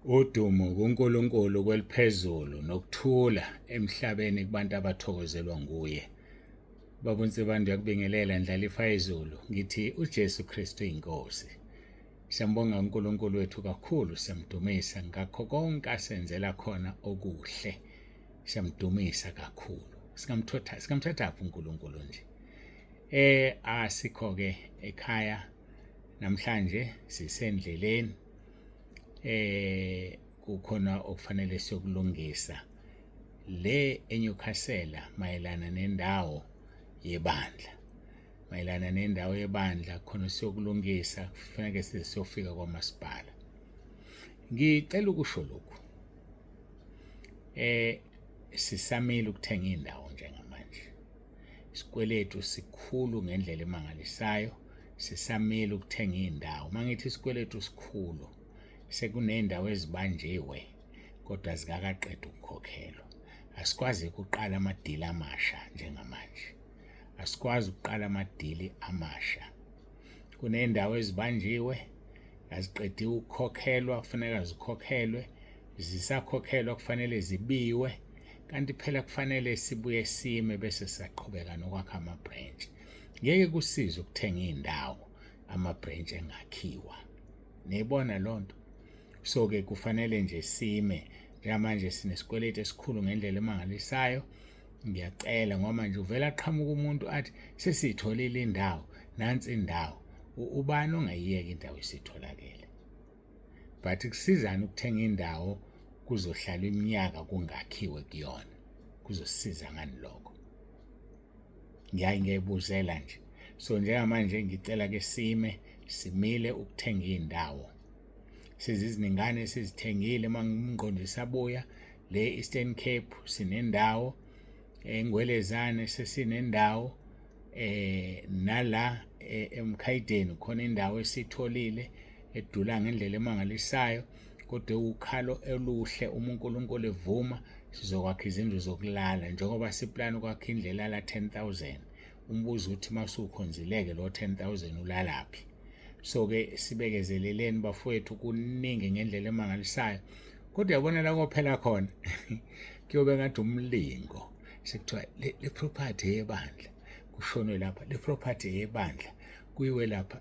Udumo kuNkulunkulu kweliphezulu nokuthula emhlabeni kubantu abathokozelwa nguye. Baba uNsibande uyakubingelela ndlalifa yezulu ngithi uJesu Kristu inkosi. Siyambonga uNkulunkulu wethu kakhulu siyamdumisa ngakho konke asenzela khona okuhle. Siyamdumisa kakhulu. Singamthotha singamthatha uNkulunkulu nje. Asikho ke ekhaya namhlanje sisendleleni kukhona okufanele siyokulungisa le eNewcastle mayelana nendawo yebandla mayelana nendawo yebandla khona siyokulungisa kufanele size siyofika kwamasipala. Ngicela ukusho lokhu, sisamile ukuthenga indawo njengamanje. Isikweletu sikhulu ngendlela emangalisayo, sisamile ukuthenga indawo. Uma ngithi isikweletu sikhulu, sekuney'ndawo ezibanjiwe kodwa zikakaqedi ukukhokhelwa. Asikwazi ukuqala amadili amasha njengamanje, asikwazi ukuqala amadili amasha. Kuney'ndawo ezibanjiwe aziqediwe ukukhokhelwa, kufuneka zikhokhelwe, zisakhokhelwa kufanele zibiwe, kanti phela kufanele sibuye sime bese sisaqhubeka nokwakha ama-branch. Ngeke kusize ukuthenga iy'ndawo ama-branch engakhiwa, niyibona loo nto. So-ke kufanele nje sime njengamanje, sinesikweletu esikhulu ngendlela emangalisayo. Ngiyacela ngoba manje uvela aqhamuka umuntu athi sesiyitholile indawo, nansi indawo. Ubani ongayiyeka indawo isitholakele? But kusizani ukuthenga indawo kuzohlala iminyaka kungakhiwe kuyona? Kuzosisiza ngani lokho? Ngiyaye ngiyayibuzela nje. So njengamanje ngicela ke sime, simile ukuthenga iy'ndawo. Seziziningane esizithengile, uma ngumqondo isabuya le Eastern Cape sinendawo, eNgwelezane sesinendawo, nala eMkhayideni khona indawo esitholile edula ngendlela emangalisayo, kodwa ukhalo oluhle. Uma uNkulunkulu evuma sizokwakha izindlu zokulala, njengoba siplana ukwakha indlu elala 10,000. Umbuzo uthi masukhonzileke lo 10,000 ulalaphi? So-ke sibekezeleleni bafowethu, kuningi ngendlela emangalisayo, kodwa uyabona la kophela khona kuyobe ngathi umlingo, sekuthiwa le property yebandla, kushonwe lapha, le property yebandla, kuyiwe lapha,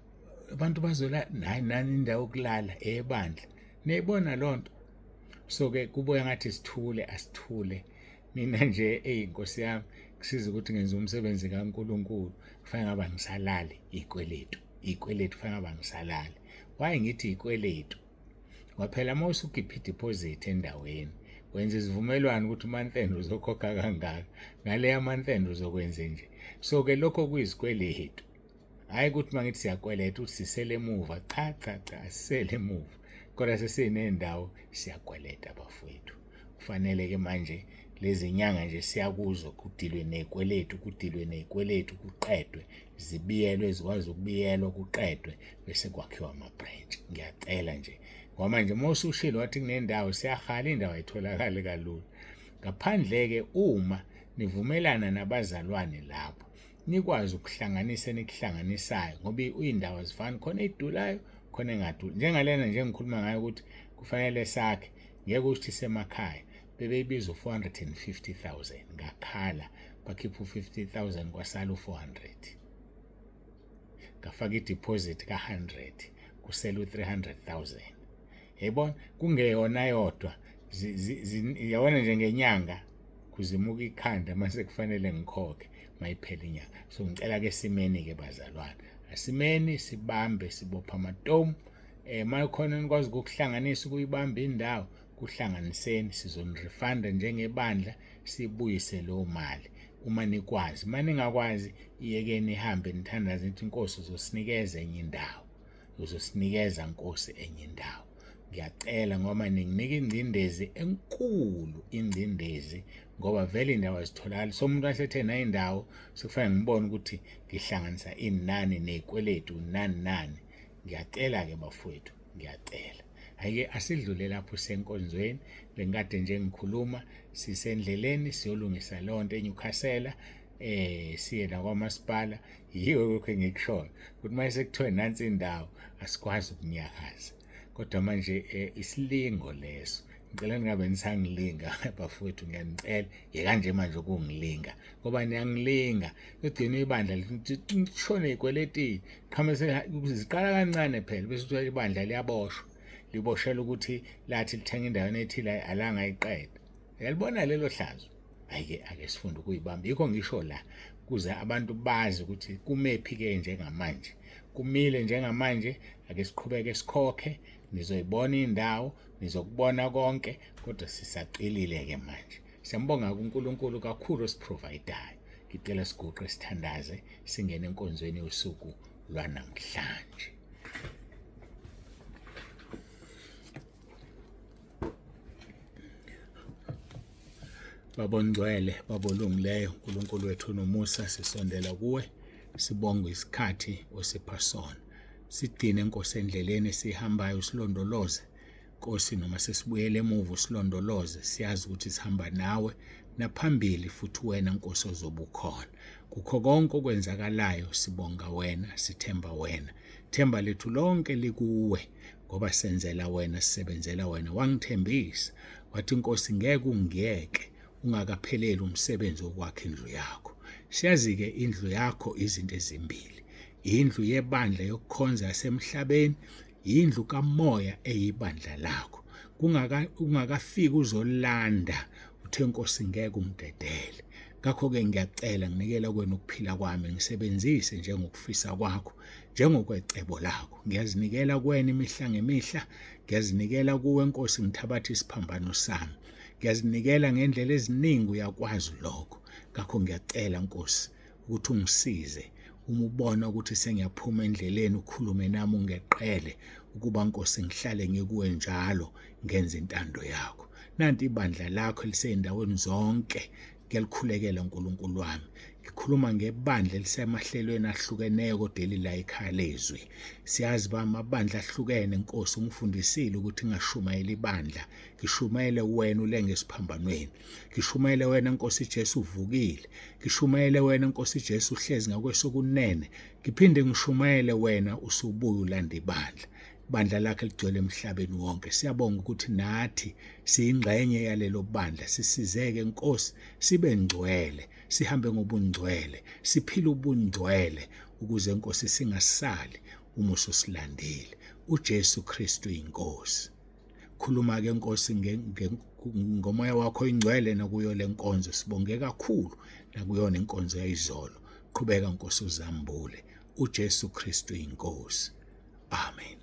abantu bazola nani nani indawo yokulala ebandla, niyayibona loo nto. So-ke kubuya ngathi sithule, asithule. Mina nje eyi nkosi yami, kusiza ukuthi ngenza umsebenzi kaNkulunkulu, kufanele ngaba ngisalali ikweletu, ikweletu kufanele ngaba ngisalali. Why ngithi ikweletu? Ngoba phela uma usukhipha i-deposit endaweni, wenza isivumelwano ukuthi month end uzokhokha kangaka, ngaleya month end uzokwenza nje. So-ke lokho kuyizikweletu. Hhayi ukuthi uma ngithi siyakweleta ukuthi sisele emuva, cha cha cha, asisele emuva, kodwa sesinendawo siyakweleta bafowethu. Kufanele-ke manje lezi nyanga nje siyakuzo kudilwe ney'kweletu, kudilwe ney'kweletu, kuqedwe, zibiyelwe, zikwazi ukubiyelwa, kuqedwe, bese kwakhiwa ama-branch. Ngiyacela nje, ngoba manje uma usushilo wathi kunendawo, siyahala, indawo ayitholakali kalula. Ngaphandle-ke uma nivumelana nabazalwane lapho, nikwazi ukuhlanganisa enikuhlanganisayo, ngoba iy'ndawo azifani, khona ey'dulayo, khona engaduli. Njengalena nje engikhuluma ngayo ukuthi kufanele sakhe, ngeke ukuthi isemakhaya, bebeyibiza u-450,000, ngakhala, bakhipha u-50,000 kwasala u-400. Ngafaka i-deposit ka-100, kusele u-300,000. Yayibona kungeyona yodwa, yabona nje ngenyanga kuzimuka ikhanda mase kufanele ngikhokhe mayiphela inyanga. So ngicela ke simeni ke bazalwane, asimeni sibambe, sibopha amatomu. Mayikhona nikwazi ukuhlanganisa ukuyibamba indawo, kuhlanganiseni, sizonirefunda njengebandla, sibuyise leyo mali uma nikwazi. Uma ningakwazi, iyekeni ihambe, nithandaze nithi Nkosi uzosinikeza enye indawo, uzosinikeza Nkosi enye indawo. Ngiyacela ngoba ninginika ingcindezi enkulu, ingcindezi, ngoba vele indawo azitholakali. So umuntu wasethe nayo indawo, sekufanele ngibone ukuthi ngihlanganisa inani nezikweletu nani nani. Ngiyacela-ke bafowethu, ngiyacela. Hhayi-ke asidlule lapho senkonzweni, bengikade nje ngikhuluma, sisendleleni siyolungisa leyo nto eNewcastle, siye nakwamasipala. Yiyo lokho engikushoyo ukuthi uma sekuthiwe nansi indawo, asikwazi ukunyakaza. Kodwa manje eh, isilingo leso. Ngicela ningabe nisangilinga bafowethu, ngiyanicela yeka nje manje ukungilinga ngoba niyangilinga. Kugcina ibandla lishone ey'kweletini, qhame ziqala kancane phela bese kuthiwa ibandla liyaboshwa, liboshela ukuthi lathi lithenga endaweni ethile alanga ayiqeda. Uyalibona lelo hlazo? Hhayi-ke ake sifunde ukuyibamba. Yikho ngisho la kuze abantu bazi ukuthi kumephi-ke njengamanje. Kumile njengamanje, ake siqhubeke sikhokhe, nizoyibona indawo, nizokubona konke, kodwa sisacilile-ke manje. Siyambonga kuNkulunkulu kakhulu osiprovidayo. Ngicela siguqe sithandaze singene enkonzweni yosuku lwanamhlanje. Baba ongcwele, Baba olungileyo, uNkulunkulu wethu nomusa, sisondela kuwe, sibonga isikhathi osipha sona. Sigcine Nkosi endleleni esihambayo, usilondoloze Nkosi, noma sesibuyele emuva usilondoloze, siyazi ukuthi sihamba nawe naphambili futhi wena Nkosi ozobe ukhona. Kukho konke okwenzakalayo sibonga wena, sithemba wena. Themba lethu lonke likuwe ngoba senzela wena, sisebenzela wena. Wangithembisa wathi Nkosi ngeke ungiyeke ungakapheleli umsebenzi wokwakha indlu yakho. Siyazi-ke indlu yakho izinto ezimbili, indlu yebandla yokukhonza yasemhlabeni, yindlu kamoya eyibandla lakho. Kungakafiki uzolanda uthe Nkosi ngeke ungidedele. Ngakho-ke ngiyacela nginikela kwena ukuphila kwami, ngisebenzise njengokufisa kwakho, njengokwecebo lakho. Ngiyazinikela kuwena imihla ngemihla, ngiyazinikela kuwe Nkosi, ngithabatha isiphambano sami. Ngiyazinikela ngendlela eziningi, uyakwazi lokho. Ngakho ngiyacela Nkosi ukuthi ungisize uma ubona ukuthi sengiyaphuma endleleni, ukhulume nami ungeqele ukuba Nkosi ngihlale ngikuwe njalo, ngenze intando yakho. Nanti ibandla lakho elisey'ndaweni zonke, ngiyalikhulekela Nkulunkulu wami. Ngikhuluma ngebandla elisemahlelweni ahlukeneyo kodwa elila ikhaya lezwi. Siyazi ba amabandla ahlukene Nkosi, ungifundisile ukuthi ngingashumayeli ibandla, ngishumayele wena ulenge esiphambanweni. Ngishumayele wena Nkosi Jesu uvukile. Ngishumayele wena Nkosi Jesu uhlezi ngakwesokunene. Ngiphinde ngishumayele wena usubuya ulanda ibandla. Ibandla lakhe ligcwele emhlabeni wonke. Siyabonga ukuthi nathi siyingxenye yalelo bandla. Sisizeke Nkosi, sibe ngcwele, sihambe ngobungcwele, siphile ubungcwele ukuze Nkosi singasali uma ususilandile. uJesu Kristu inkosi. Khuluma ke Nkosi ngomoya wakho ingcwele nakuyo lenkonzo. Sibonge kakhulu nakuyona inkonzo yayizolo. Qhubeka Nkosi uzambule. uJesu Kristu inkosi. Amen.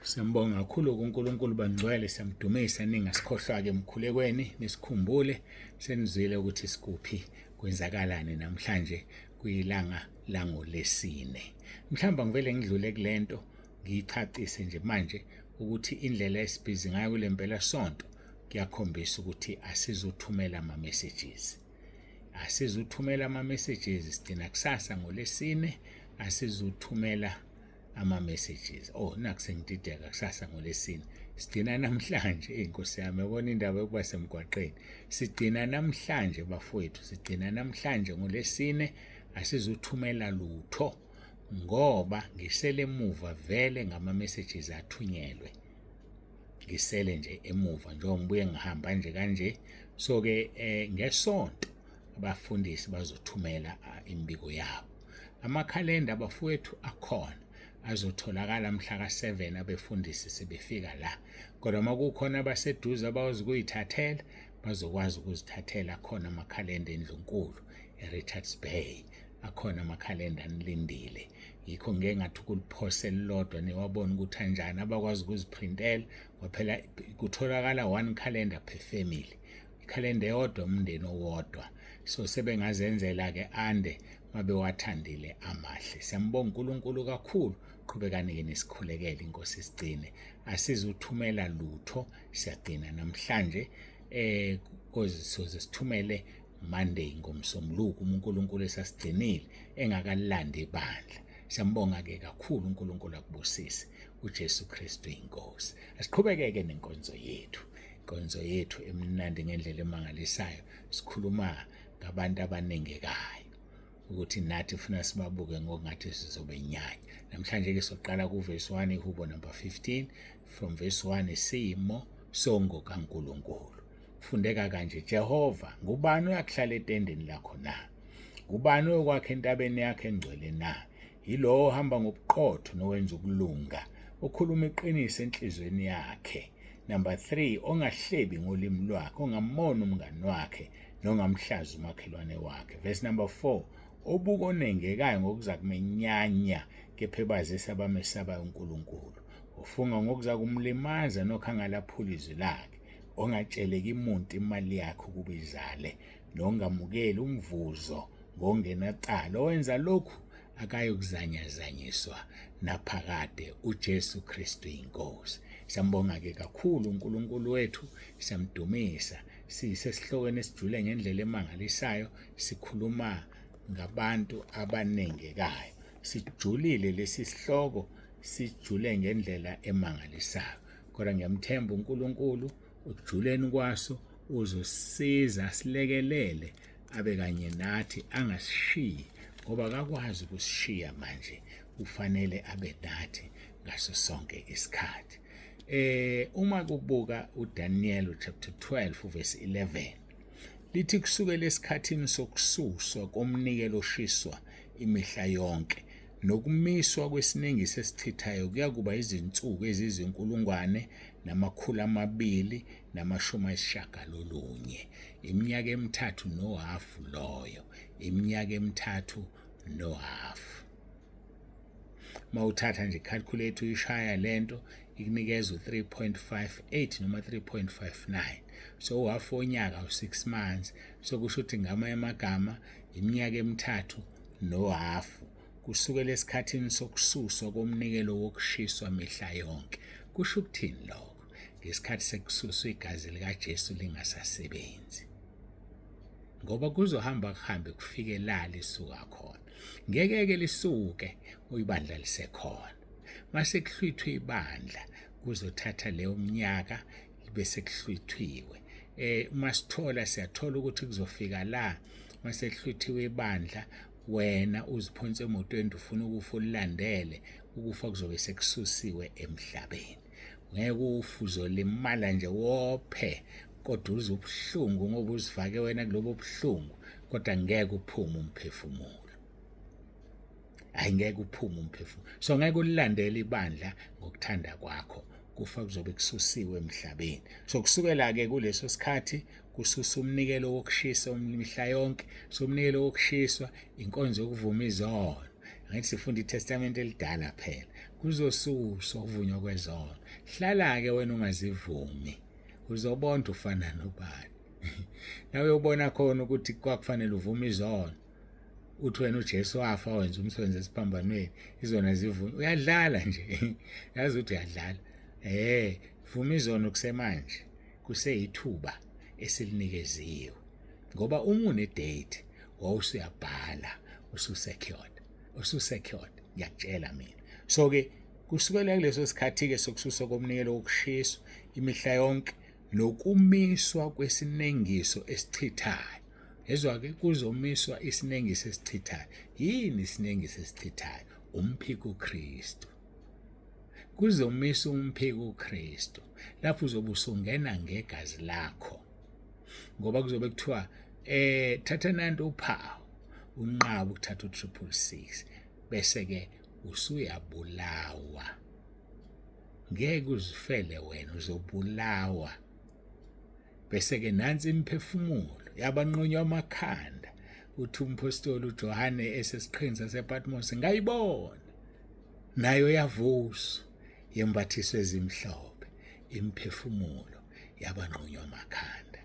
Siyambonga kakhulu kuNkulunkulu bangcwele, siyamdumisa, ningasikhohlwa-ke emkhulekweni, nisikhumbule. Senizwile ukuthi sikuphi, kwenzakalani namhlanje kuyilanga langolesine. Mhlawumbe ngivele ngidlule kulento ngiyichacise nje manje ukuthi indlela esibhizi ngayo kule mpela sonto kuyakhombisa ukuthi asizuthumela ama-messages. Asizuthumela ama-messages, sigcina kusasa ngolesine, asizuthumela ama-messages. Oh, nakhu sengidideka, kusasa ngolesine. Sigcina namhlanje, eyi Nkosi yami, yabona indaba yokuba semgwaqeni. Sigcina namhlanje bafowethu, sigcina namhlanje ngolesine, asizuthumela lutho ngoba ngisele emuva vele ngama-messages athunyelwe. Ngisele nje emuva njengoba ngibuye ngihamba nje kanje. So-ke ngesonto abafundisi bazothumela imibiko yabo. Amakhalenda abafowethu akhona azotholakala mhla ka-7 abefundisi sebefika la. Kodwa uma kukhona abaseduze abakwazi ukuyithathela, bazokwazi ukuzithathela. Akhona amakhalenda endlunkulu eRichards Bay, akhona amakhalenda anilindile. Yikho ngeke ngathi ukuliphosa elilodwa niwabone ukuthi anjani, abakwazi ukuziprintela ngoba phela kutholakala one calendar per family, ikhalenda eyodwa umndeni owodwa. So sebengazenzela-ke ande mabewathandile amahle. Siyambonga uNkulunkulu kakhulu. Qhubekani-ke nisikhulekele, inkosi sigcine. Asizuthumela lutho, siyagcina namhlanje koze soze sithumele Monday ngomsombuluko uma uNkulunkulu esasigcinile engakalilandi ibandla. Siyambonga-ke kakhulu, uNkulunkulu akubusise. uJesu Kristu inkosi. Asiqhubekeke nenkonzo yethu. Inkonzo yethu emnandi ngendlela emangalisayo. Sikhuluma ngabantu abanengekayo. ukuthi nathi funa sibabuke ngokungathi sizobenyanya. Namhlanje ke soqala kuvesi 1, ihubo number 15, from verse 1, isimo songo kaNkulunkulu. Fundeka kanje: Jehova, ngubani oyakuhlala etendeni lakho na? Ngubani oyokwakha entabeni yakhe engcwele na? Yilowo ohamba ngobuqotho nowenza ukulunga, okhuluma iqiniso enhliziyweni yakhe. Number 3, ongahlebi ngolimi lwakhe, ongamona umngani wakhe, nongamhlazi umakhelwane wakhe. Verse number 4, obuka onengekayo ngokuza kumenyanya, kepha ebazisa abamesabayo uNkulunkulu. Ufunga ngokuza kumlimaza nokho angalaphula izwi lakhe. Ongatsheleki muntu imali yakhe ukuba izale, nongamukeli umvuzo ngongenacala. Owenza lokhu akayokuzanyazanyiswa naphakade. UJesu Kristu inkosi. Siyambonga ke kakhulu uNkulunkulu wethu, siyamdumisa. Sisesihlokweni esijule ngendlela emangalisayo, sikhuluma ngabantu abanengekayo. Sijulile lesi sihloko, sijule ngendlela emangalisayo, kodwa ngiyamthemba uNkulunkulu ekujuleni kwaso uzosiza, silekelele, abe kanye nathi, angasishiyi, ngoba akakwazi ukusishiya manje, ufanele abe nathi ngaso sonke isikhathi. Uma kubuka uDaniel chapter 12 verse 11, lithi kusukela esikhathini sokususwa komnikelo oshiswa imihla yonke nokumiswa kwesiningiso esichithayo kuyakuba izinsuku ezizinkulungwane nama-290, iminyaka emithathu nohafu loyo, iminyaka emithathu nohafu. Mawuthatha nje calculator uyishaya lento, ikunikeza u-3.58 noma 3.59. So uhafu wonyaka u-6 months, so kusho ukuthi ngamanye amagama iminyaka emithathu nohafu kusukela esikhathini sokususwa komnikelo wokushiswa mihla yonke. Kusho ukuthini lokho? Ngesikhathi sekususwa igazi likaJesu lingasasebenzi, ngoba kuzohamba kuhambe kufike la lisuka khona. Ngeke-ke lisuke ibandla lisekhona. Mase kuhlwithwe ibandla kuzothatha leyo minyaka bese kuhlwithiwe. Uma sithola, siyathola ukuthi kuzofika la mase kuhlwithiwe ibandla, wena uziphonse emotweni ufuna ukufa ulandele, ukufa kuzobe sekususiwe emhlabeni. Ngeke ufe, uzolimala nje wophe, kodwa uze ubuhlungu ngoba uzifake wena kulobo buhlungu, kodwa ngeke uphume umphefumulo. Hayi, ngeke uphume umphefumulo. So ngeke ulilandele ibandla ngokuthanda kwakho, kufa kuzobe kususiwe emhlabeni. So kusukela ke kuleso sikhathi kususa umnikelo wokushisa imihla yonke. So umnikelo wokushiswa inkonzo yokuvuma izono. Angithi sifunda iTestament elidala phela, kuzosuswa ukuvunywa kwezono. Hlala ke wena ungazivumi, uzobona ufana nobani. Nawe uyobona khona ukuthi kwakufanele uvume izono. Uthi wena uJesu wafa wenza umsebenzi esiphambanweni, izona zivunywa. Uyadlala nje, yazi ukuthi uyadlala. Vuma izono kusemanje, kuseyithuba esilinikeziwe, ngoba uma une date wawusuyabhala, usu-secured, usu-secured, ngiyakutshela mina. So ke kusukela kuleso sikhathi ke sokususwa komnikelo wokushiswa imihla yonke nokumiswa kwesinengiso esichithayo. Yezwa ke, kuzomiswa isinengiso esichithayo. Yini isinengiso esichithayo? Umphiko Kristu. Kuzomiswa umphiko Kristu lapho uzobe usungena ngegazi lakho, ngoba kuzobe kuthiwa thatha nanto uphawu, unqaba ukuthatha u-666, bese ke usuyabulawa. Ngeke uzifele wena, uzobulawa. Bese ke nansi imiphefumulo yabanqunywa amakhanda. Uthi umpostoli uJohane esesiqhingini sasePatmos, ngayibona nayo yavuswa, yembathiswe ezimhlophe, imiphefumulo yabanqunywa amakhanda.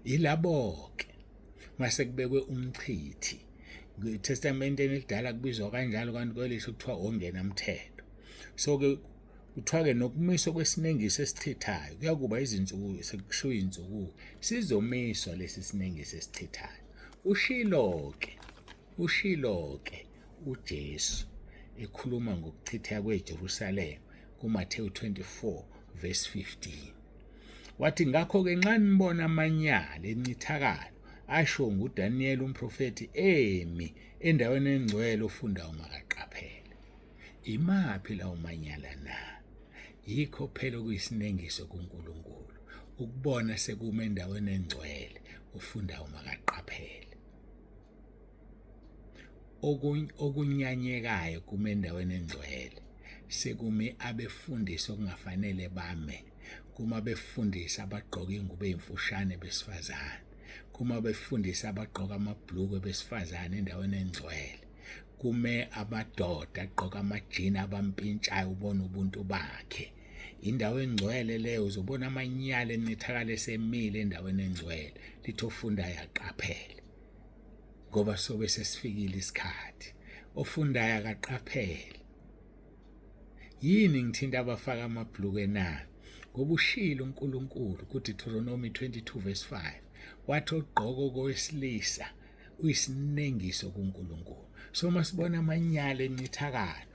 Yilabo ke mase kubekwe umchithi. ETestamenteni elidala kubizwa kanjalo, kanti kwelisho kuthiwa ongena mthetho. So ke kuthiwa ke nokumiswa kwesinengiso esichithayo kuyakuba izinsuku, sekushiwo izinsuku, sizomiswa lesi sinengiso esichithayo. Ushilo ke uJesu ekhuluma ngokuchitheka kweJerusalema kuMathewu 24 verse 15, wathi ngakho ke nxa nibona amanyala encithakalo asho nguDaniyeli umprofethi emi endaweni engcwele ofundayo makaqaphele. Imaphi lawo manyala na? Yikho phela okuyisinengiso kuNkulunkulu ukubona sekume endaweni engcwele ofundayo makaqaphele. Okunyanyekayo kume endaweni engcwele sekumi abefundisi okungafanele bame kuma befundisi abagqoka ingubo ezimfushane besifazane kuma befundisi abagqoka amabhlukwe besifazane endaweni engcwele kume amadoda agqoka amajini abampintshayo ubona ubuntu bakhe indawo engcwele leyo uzobona amanyala encithakala esemile endaweni engcwele lithi ofundayo aqaphele ngoba sobe sesifikile isikhathi ofundayo akaqaphele yini ngithinta abafaka amabhlukwe na ngoba ushilo uNkulunkulu kuDeuteronomy 22 verse 5 wathi ogqoko kowesilisa uyisinengiso kuNkulunkulu so masibona amanyala encithakalo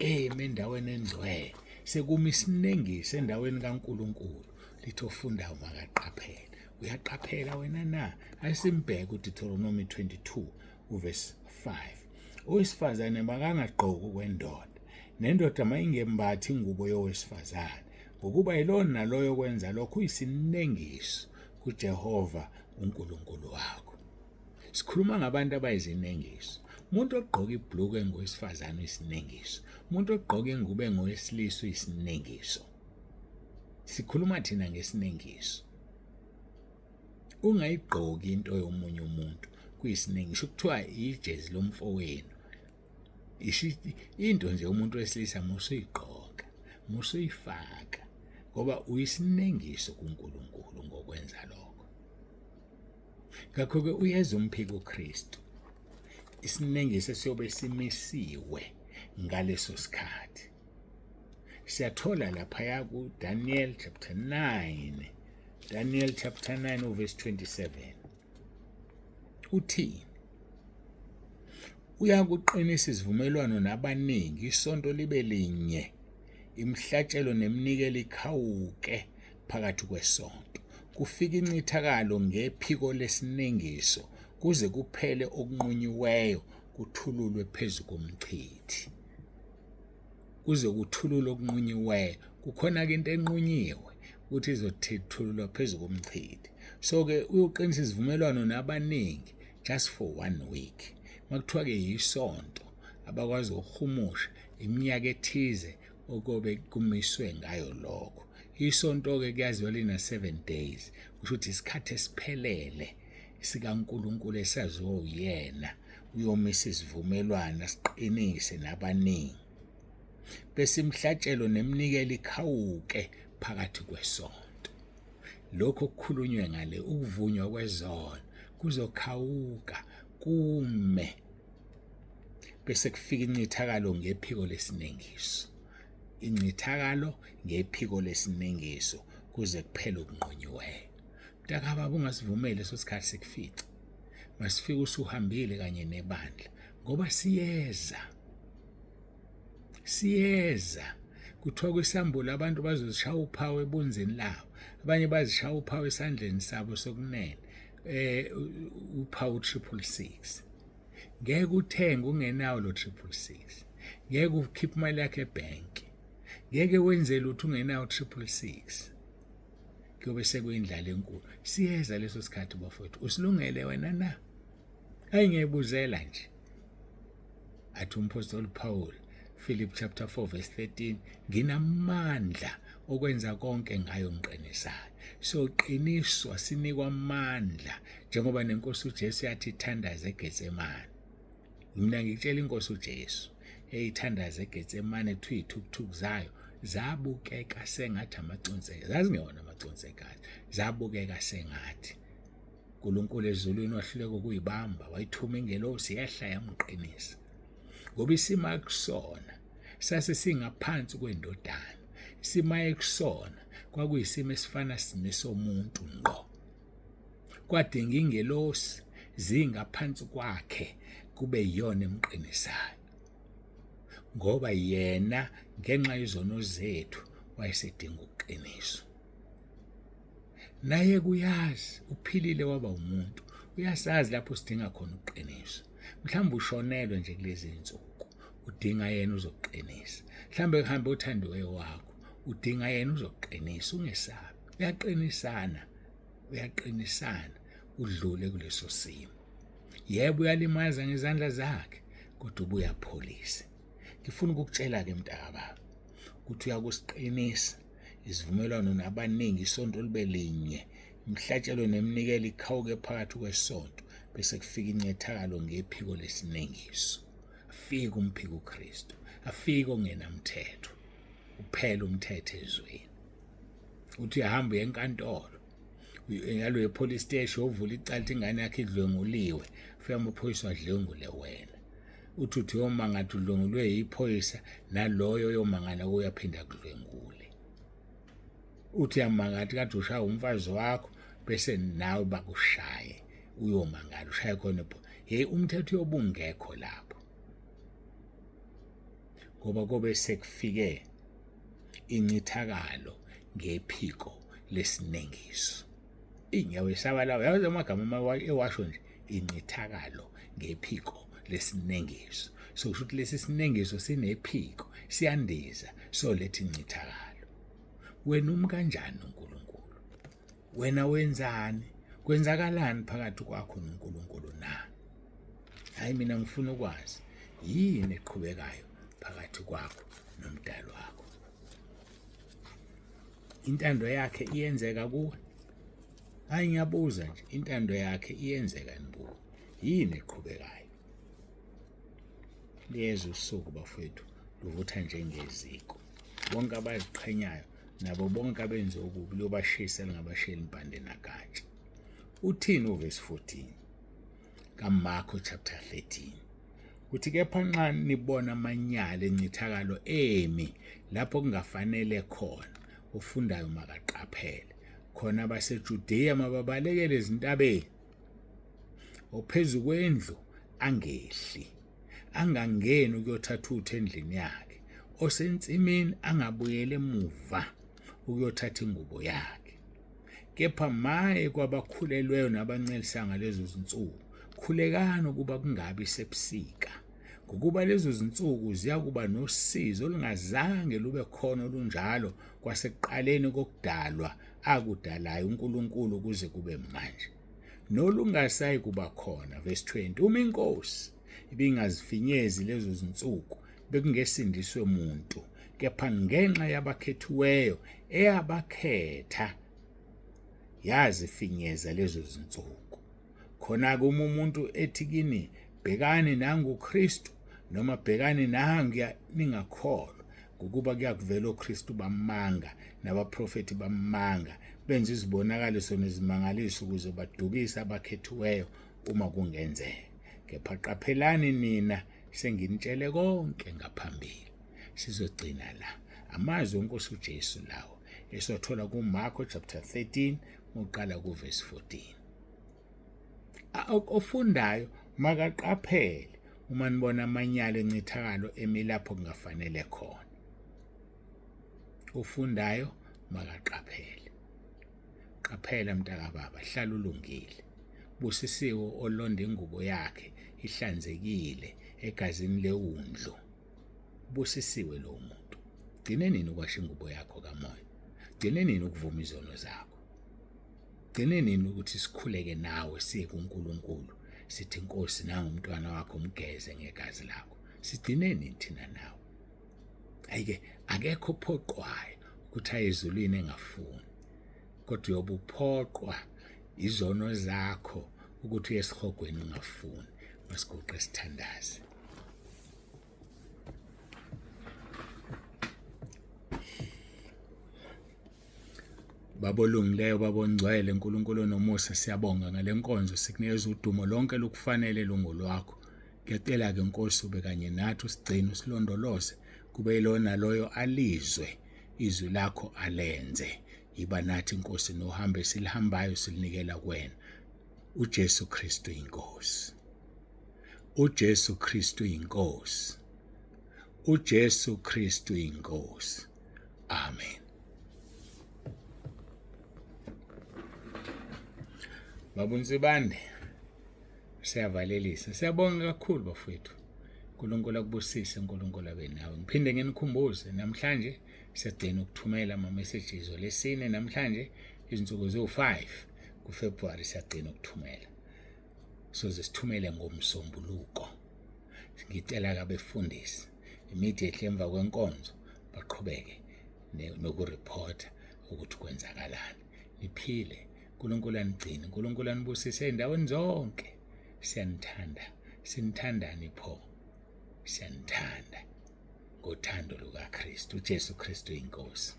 emi endaweni engcwele sekumi isinengiso endaweni kaNkulunkulu lithi ofundayo makaqaphele uyaqaphela wena na asimbheke uDeuteronomy 22 uverse 5 owesifazane makangagqoki kwendoda nendoda mayingembathi ingubo yowesifazane ngokuba yilona naloyo okwenza lokho uyisinengiso kuJehova uNkulunkulu wakho sikhuluma ngabantu abayizinengiso umuntu ogqoka ibhluku engowesifazane uyisinengiso umuntu ogqoka ingubo engowesilisa uyisinengiso sikhuluma thina ngesinengiso ungayigqoki into yomunye umuntu kuyisinengiso kuthiwa ijezi lomfowenu into nje umuntu wesilisa musuyigqoka musuyifaka ngoba uyisinengiso kuNkulunkulu ngokwenza lokho ngakho-ke uyeza umphiko uKristu isinengiso siyobe simisiwe ngaleso sikhathi siyathola laphaya ku-Daniel chapter 9 Daniel chapter 9 verse 27 uthini uyakuqinisa isivumelwano nabaningi isonto libe linye imihlatshelo neminikelo ikhawuke phakathi kwesonto kufika incithakalo ngephiko lesinengiso kuze kuphele okunqunyiweyo kuthululwe phezu komchithi kuze kuthululwe okunqunyiweyo kukhona-ke into enqunyiwe ukuthi izothululwa phezu komchithi so-ke uyoqinisa isivumelwano nabaningi just for one week makuthiwa-ke yisonto abakwazi ukuhumusha iminyaka ethize okobe kumiswe ngayo lokho isonto-ke kuyaziwa lina-7 days kusho ukuthi isikhathi esiphelele sikaNkulunkulu esaziwa uyena uyomisa isivumelwano siqinise nabaningi bese imhlatshelo neminikelo ikhawuke phakathi kwesonto lokho okukhulunywe ngale ukuvunywa kwezono kuzokhawuka kume bese kufika incithakalo ngephiko lesinengiso incithakalo ngephiko lesinengiso kuze kuphele okunqonyiweyo mntakababa ungasivumeli leso sikhathi sikufice masifike usuhambile kanye nebandla ngoba siyeza siyeza kuthiwa kwisambulo abantu bazozishaya uphawu ebunzini labo abanye bazishaya uphawu esandleni sabo sokunene eh uphawu 666 ngeke uthenge ungenawo lo 666 ngeke ukhiphe imali yakhe ebank ngeke wenze lutho ungenawo 666 kuyobe sekuyindlala enkulu siyeza leso sikhathi bafowethu usilungele wena na hayi ngiyibuzela nje athi umphostoli Paul Philip chapter 4 verse 13 nginamandla okwenza konke ngayo ngiqinisayo so qiniswa sinikwa amandla njengoba nenkosi uJesu yathi thandaza eGetsemane mina ngikutshela inkosi uJesu eyithandaza eGetsemane kuthiwa iy'thukuthuku zayo zabukeka sengathi amaconsekazi zazingewona amaconsekazi zabukeka sengathi uNkulunkulu ezulwini wahluleka ukuyibamba wayithuma ingelosi yehla yamqinisa ngoba isimo akusona sase singaphansi kwendodana isimo ayekusona kwakuyisimo esifana nesomuntu ngqo kwadinga ingelosi zingaphansi kwakhe kube yiyona emqinisayo ngoba yena ngenxa yezono zethu wayesedinga ukuqiniswa naye kuyazi uphilile waba umuntu Uyasazi lapho sidinga khona ukuqiniswa. Mhlawumbe ushonelwe nje kulezi zinsuku, udinga yena uzokuqinisa. Mhlawumbe kuhambe othandiweyo wakho, udinga yena uzokuqinisa, ungesabi. Uyaqinisana, uyaqinisana udlule kuleso simo. Yebo uyalimaza ngezandla zakhe, kodwa ubuye apholise. Ngifuna ukukutshela-ke mntakababa ukuthi uyakusiqinisa isivumelwano nabaningi isonto libe linye imihlatshelo neminikelo ikhawuke phakathi kwesonto bese kufika incethakalo ngephiko lesinengiso afike umphiko uKristu afike ongenamthetho uphela umthetho ezweni uthi uyahamba uye enkantolo yalo yepolice station ovula icala ukuthi ingane yakhe idlwenguliwe fika amaphoyisa adlwengule wena uthi uthi uyomangala udlwengulwe yiphoyisa naloyo oyomangala kuyaphinda kudlwengule uthi uyamangala kade ushaya umfazi wakho bese nawe bakushaye uyomangala ushaye khona hey umthetho uyobungekho lapho ngoba kobe sekufike incithakalo ngephiko lesinengiso ingiyawesaba lawo yazi amagama ewasho nje incithakalo ngephiko lesinengiso so kusho ukuthi lesi sinengiso sinephiko siyandiza so lethi incithakalo wena umi kanjani noNkulunkulu wena wenzani kwenzakalani phakathi kwakho noNkulunkulu na hayi mina ngifuna ukwazi yini eqhubekayo phakathi kwakho nomdali wakho intando yakhe iyenzeka kuwe hayi ngiyabuza nje intando yakhe iyenzeka kuwe yini eqhubekayo liyeza usuku bafowethu luvutha njengeziko bonke abaziqhenyayo nabo bonke abenze okubi liyobashisa lingabashiyeli impande nagatsha uthini uvesi 14 kaMarko chapter 13 uthi kepha nxa nibona amanyala encithakalo emi lapho kungafanele khona ofundayo makaqaphele khona abaseJudiya mababalekele ezintabeni ophezu kwendlu angehli angangeni ukuyothatha utho endlini yakhe osensimini angabuyele emuva ukuyothatha ingubo yakhe kepha maye kwabakhulelweyo nabancelisa ngalezo zinsuku khulekani ukuba kungabi sebusika ngokuba lezo zinsuku ziyakuba nosizi olungazange lube khona olunjalo kwasekuqaleni kokudalwa akudalayo uNkulunkulu kuze kube manje nolungasayi kuba khona verse 20 uma inkosi ibingazifinyezi lezo zinsuku bekungesindiswe muntu kepha ngenxa yabakhethiweyo eyabakhetha yazifinyeza lezo zinsuku khona-ke uma umuntu ethi kini bhekani nangu uKristu noma bhekani nanguya ningakholwa ngokuba kuyakuvela oKristu bamanga nabaprofethi bamanga benza izibonakaliso nezimangaliso ukuze badukise abakhethiweyo uma kungenzeka kepha qaphelani nina senginitshele konke ngaphambili sizogcina la amazwi enkosi uJesu lawo esothola kuMarko chapter 13 uqala kuverse 14 ofundayo makaqaphele uma nibona amanyala encithakalo emi lapho kungafanele khona ofundayo makaqaphele qaphela mntakababa hlala ulungile busisiwe olonda ingubo yakhe ihlanzekile egazini lewundlu busisiwe lowo muntu gcine nini ukwasha ingubo yakho kamoya gcine nini ukuvuma izono zakho gcine nini ukuthi sikhuleke nawe siye kuNkulunkulu sithi Nkosi nangu umntwana wakho umgeze ngegazi lakho sigcine nini thina nawe ayike akekho ophoqwayo ukuthi aye ezulwini engafuni kodwa uyobe uphoqwa izono zakho ukuthi uye esihogweni ungafuni masiguqe sithandaze Baba olungileyo, Baba ongcwele, Nkulunkulu onomusa, siyabonga ngale nkonzo, sikunikeza udumo lonke lukufanele lungolwakho. Ngiyacela-ke Nkosi ube kanye nathi, usigcine, usilondoloze, kube yilona naloyo alizwe izwi lakho alenze. Yiba nathi Nkosi nohambo esilihambayo silinikela kuwena. uJesu Kristu inkosi. uJesu Kristu inkosi. uJesu Kristu inkosi. Amen. Baba uNsibande. Siyavalelisa. Siyabonga kakhulu bafowethu. uNkulunkulu akubusise, uNkulunkulu abe nawe. Ngiphinde nginikhumbuze, namhlanje siyagcina ukuthumela ama-messages olesine namhlanje, izinsuku ziwu-5 kuFebruary siyagcina ukuthumela. Soze sithumele ngoMsombuluko. Ngicela kabefundisi immediately emva kwenkonzo baqhubeke nokureporta ukuthi kwenzakalani. Niphile, uNkulunkulu anigcine, uNkulunkulu anibusise ey'ndaweni zonke. Siyanithanda, sinithandani pho, siyanithanda ngothando lukaKristu, uJesu Kristu inkosi.